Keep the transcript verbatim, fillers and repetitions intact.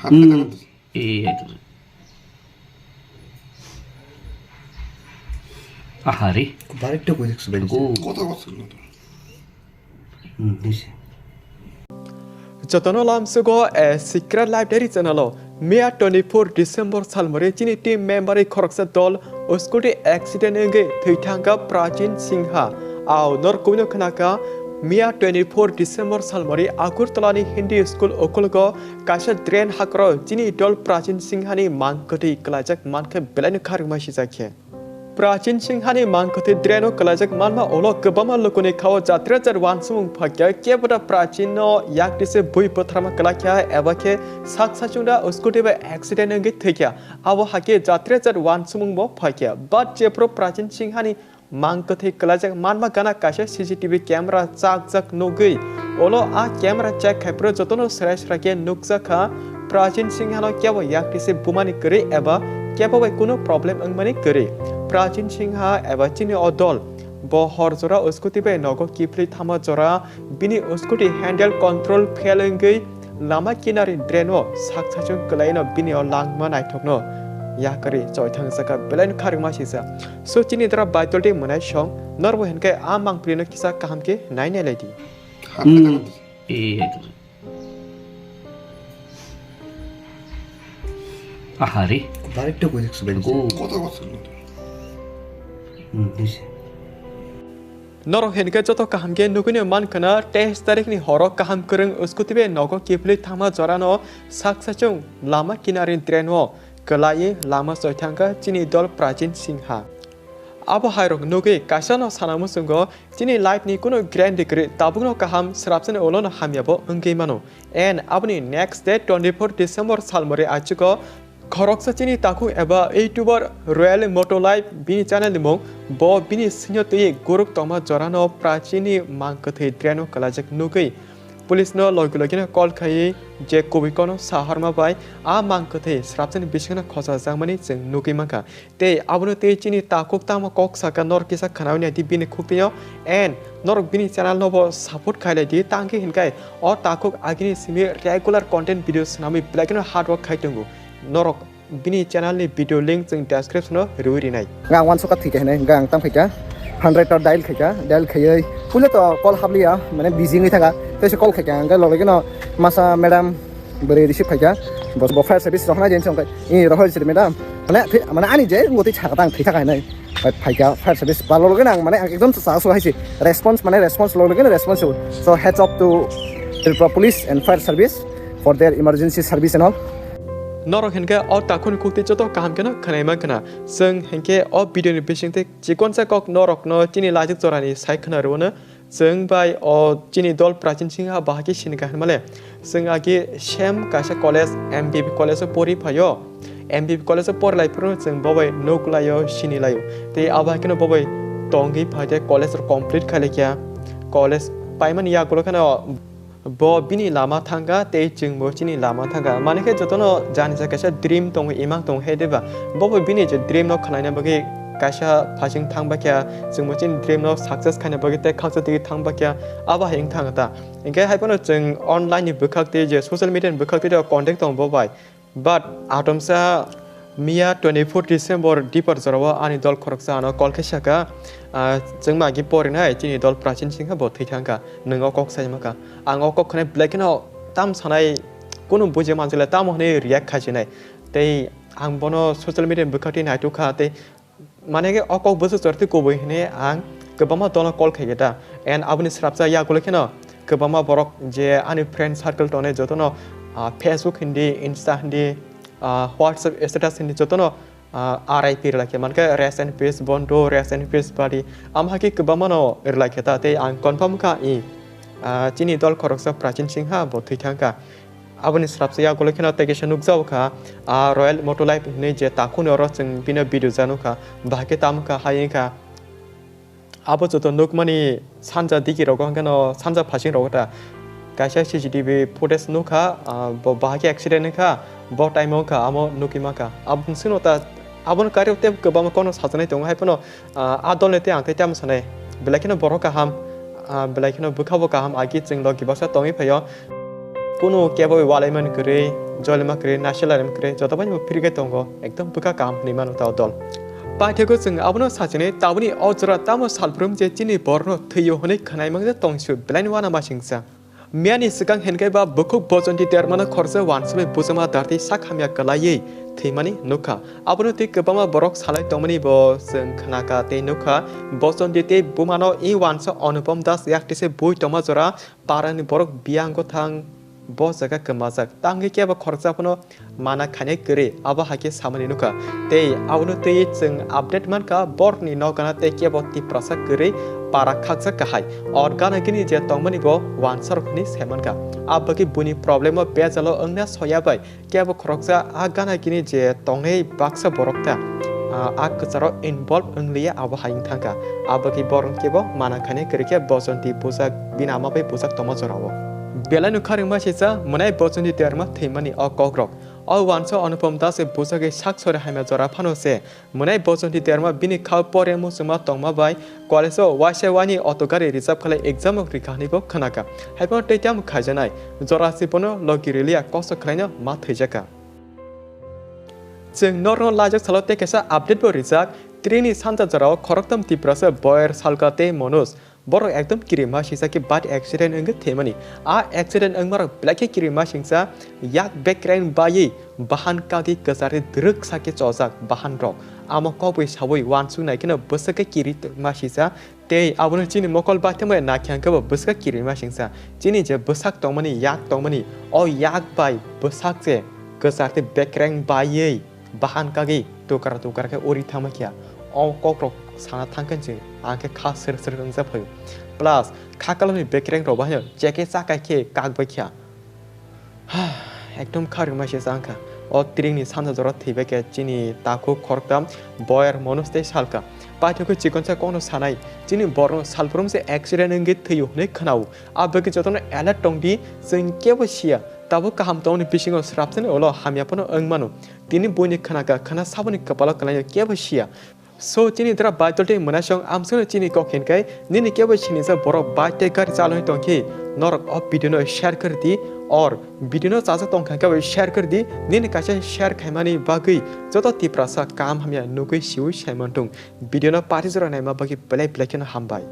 Hmm. Eh, itu. Ahari. Balik tuh gue sebenarnya. Aku. Kota kota. Hmm, bisa. Jotono lamsugo, eh, Secret Life Diary channel o. Miya twenty-four December salmari chini team member i khoroksa dol scooty accident wngwi thwi thangkha Prachin Singha. Ao nor kubino khnakha, miya twenty-four December salmari Agartala ni Hindi school okolgo kaisa drain hakro chini dol Prachin Singha ni mang kwthwi kwlaijak mankhe belai no kharwngma sijakhe. Prachin Singha ni mang kwthwi drain o kwlaijak manma ulo kwbangma lukuni khao jatra jat wansumung phaikha, kebo da Prachin no yaktise bui bwtharma kwlaikha eba khe sak sachung da scooty bai accident wngwi thwikha. Abo hakhe jatra jat wansumung bo phaikha. But jephru Prachin Singha ni mang kwthwi kwlaijak manma gana kaisa C C T V camera chakjak nugwi, ulo a camera check khaiphuru jotono srai srai khe nukjakha Prachin Singha no kebo yaktise bumani kwrwi eba kebo bai kunu problem wngmani kwrwi. Prachin Singha eba chini o dol bo hor jora scooty bai nogo kiphilwi thangma jora bini scooty handle control fail wngwi lama kinari drain o sak sachung kwlaino bini o langma naithokno yakarwi choi thangjakha belai no kharwngma sijak. So chini dara Baitoldi mwnai song, norbo hinkhe a mangpili no kisa kaham khe nai nai lai di. Hmm. Eh. Ahari. Direct to quick explain. Aku. Kota kota. Hmm, bisa. Norok hinkhe joto kaham khe nugwino mankha na teis tarikh ni horo kaham kwrwng scooty bai nogo kiphilwi thangma jorano sak sachung lama kinari drain o kwlaiwi lama choi thangkha chini dol Prachin Singha. Abo hairok nugwi kaisa no sana muchungo chini life ni kunu guarantee kwrwi tabukno kaham swrapsani ulono hamya bo wngwi mano. And aboni next day twenty-four December salmari aichugo khoroksa chini takhuk eba YouTuber Royal Moto Life bini channel ni mung bo bini sinyo twi guruk tongma jorano Prachin ni mang kwthwi drain o kwlaijak nugwi police no logi logi no call khaiwi je kubui kono sahorma bai a mang kwthwi swrapsani bisingno khosa jakmani chwng nugwi mankha. Tei abono tei chini takhuk tamo kok saka norok kisa khwnawi naidi bini khukti o, and norok bini channel no bo support khailai di, tangkhe hinkhai o takhuk agini simi regular content video swnamwi belai kheno hard work khai tongo. Norok bini channel ni video link chwng description o riwi rinai. Nga ang wansukha thwikha hinwi, nga ang tang phaikha, hundred ta dial khaikha, dial khaiwi puila to call habliya, mane busy wngwi thangkha, tei se call khaikha, hwnkhe loglogi no masa madam bwrwi receive khaikha, bo, bo fire service rohornai jeni songkhe, "Ee, rohor sir madam." Mane, thwi-, mane ani je wngwi thwi sakha tang, thwi sakha hinwi. Bai phaikha fire service, ba loglogi no ang, mane, ang ekdom sa, sa, hai se response, mane, response loglogi no response. So, hats off to Tripura Police and Fire Service for their emergency service and all. Norok hinkhe o takhukni khukti joto kaham kheno khwnai mankha na. Chwng hinkhe o video ni bisingtwi chikonsa kok norokno chini lajik jorani sai khwna rwno. Chwng bai o chini dol Prachin Singha bahai khe sini kha hinmale, chwng agi same kaisa college, M B B college o pori phaio. M B B college o pori lai phuru chwng bo bai nuk laio, sini laio. Tei abo hai kheno bo bai tongwi phai tei college rok complete khai lai kha. College paimani yagulo kheno bo bini lama thangkha tei chwng bo chini lama thangkha. Mani khe jotono jani ja kaisa dream tongo, imang tongo hai diba? Bo bo bini je dream no khwlaina bagwi kaisa phasing thang bakya, chwng bo chini dream no success khaina bagwi tei khaksa twi thang bakya, abo hai wng thang ta. Hinkhe hai phano chwng online ni bwkhak tei je social media ni bwkhak tei contact tongo bo bai. But atomsa miya twenty-four December dipar jorao ani dol khoroksa ano call khe saka, ah, chwng magi porinai chini dol Prachin Singha bo thwi thangkha, nwng o kok sai mankha. Ang o kok khwnai belai kheno tam sanai, kunu buji manjila tamo hwnwi react khasinai. Tei ang bono social media ni bwkhak twi naitukha tei mane khe o kok bwswk chortwi kubui hwnwi ang kwbangma dolno call khaikhe da. And aboni swrapsa yagulo kheno kwbangma borok je ani friend circle tongnai jotono, ah, Facebook hindi, Insta hindi, ah, WhatsApp status hindi jotono, ah, R I P rwlai khe, mankhe rest in peace bondhu, rest in peace buddy. Amo hai khe kwbangmano rwlai khe ta, tei ang confirm kha i, ah, chini dol khoroksa Prachin Singha bo thwi thangkha. Aboni swrapsa yagulo kheno tei kisa nukjago kha, ah, Royal Moto Life hinwi je takhukni oro chwng bini video ja nukha, bahai khe tamo kha, hai wngkha. Abo joto nukmani sanja digi rogo hwnkhe no sanja phasing rogo ta kaisa C C T V footage nukha, ah, bo bahai khe accident wngkha, bo time o wngkha, amo nukwi mankha. Abo bisingno ta, abono kari tei kwbangma kono sajaknai tongo, hai phano, ah, a dolni tei ang tei tamo sanai. Belai kheno borok kaham, ah, belai kheno bwkha bo kaham, agi chwng logi baksa tongwi phaio. Kunu kebo walai man kwrwi, Jolima kwrwi, naisalarim kwrwi, joto bai bo phirikhe tongo, ekdom bwkha kaham hinwi mano ta o dol. Paithakgo chwng abono sachinai, tabukni o jora tamo salbrum je chini borokno thwio hwnwi khwnai mangjak tongsiyo belaino uanamasingcha. Miyani swkang hinkhe ba bukhuk Bojonti Dermano khoroksa uansugwi bujama dartwi sak hamya kwlaiwi thwimani nukha. Abono twi kwbangma borok salai tongmani bo chwng khnakha tei nukha. Bojonti tei bumano i uansa Anupam Das yaktwise bui tongma jora parani borok biyang gothang bo jaga kwmajak. Tangwi kebo khoroksa phano mana khainai kwrwi, abo hai khe samani nukha. Tei abono twiwi chwng update mankha, borokni nokgana tei kebo Tiprasa kwrwi para khakjak kahai. O gana gini je tongmani bo uansarok hinwi sai mankha. Abagwi buini problem o bejalo wngna soya bai kebo khoroksa a gana gini je tongnai baksa borok ta, ah, a kwcharo involve wngliya abo hai wng thangkha. Abagwi borok kebo mana khainai kwrwi khe Bojonti bujak bini ama bai bujak tongma jorao. Belai no kharwngma sisa mwnai Bojonti Derma thwimani o kokrok. O uansa Anupam Das bujagwi sak sori hamya jora phano se mwnai Bojonti Derma bini khao pore muchungma tongma bai college o waisa waini auto gari reserve khlai exam rok rikha hwnwi bo khnakha. Haiphano tei tamo khaijanai jora se bono logi rwliya kosok khlaino ma thwijaka. Chwng norokno lajak salo tei kaisa update bo rijak. Trini sanja jorao khoroktham Tiprasa Boyer, Salka tei Manoj. Borok ekdom kirima singsa khe bad accident wngwi thwimani. A accident wngmarok belai khe kirima singsa, yak bekreng baiwi bahan kagwi kwcharwi dwrwk sakhe chojak bahan rok. Amo kokbai saui uansuk nai kheno bwswk khe kirima singsa tei abono chini mokol baithangbai nakhe hwnkhe bo bwswk khe kirima singsa. Chini je bwsak tongmani, yak tongmani, o yak bai bwsak se kwchar tei bekreng baiwi bahan kagwi tukra tukra khe uri thangma khe o kokrok sana thangkhe se ang khe kha srwk srwk wngjak phaio. Plus kha kolomni bekreng rok bahai cheke chakai khe kak bai kha. Ekdom kha rwma se chang kha. O tringni sanja jora thwibai khe chini takhuk khoroktham Boyer, Manoj tei Salka. Paithakgwi chikonsa kokno sanai chini borokno salbrum se accident wngwi thwio hwnwi khwnao. Abagwi jotono alert tongdi, chwng kebo siya. Tabuk kaham tongni bisingo srapsani ulo hamya phano wng mano. Tini buini khwnaka khwna saboni kwpalo kwlaino kebo siya. So chini dra baitol tei mwnaisong amswkno chini kok hinkai nini kebo sinijak borok bike tei gari chalwi tongkhe norok o video no share khardi or video no chajak tongkha kebo share khardi nini kaisa share khaimani bagwi joto Tiprasa kaham hamya nugwi siwi saimantung video no pari jora naima bagwi belai belai kheno hambai.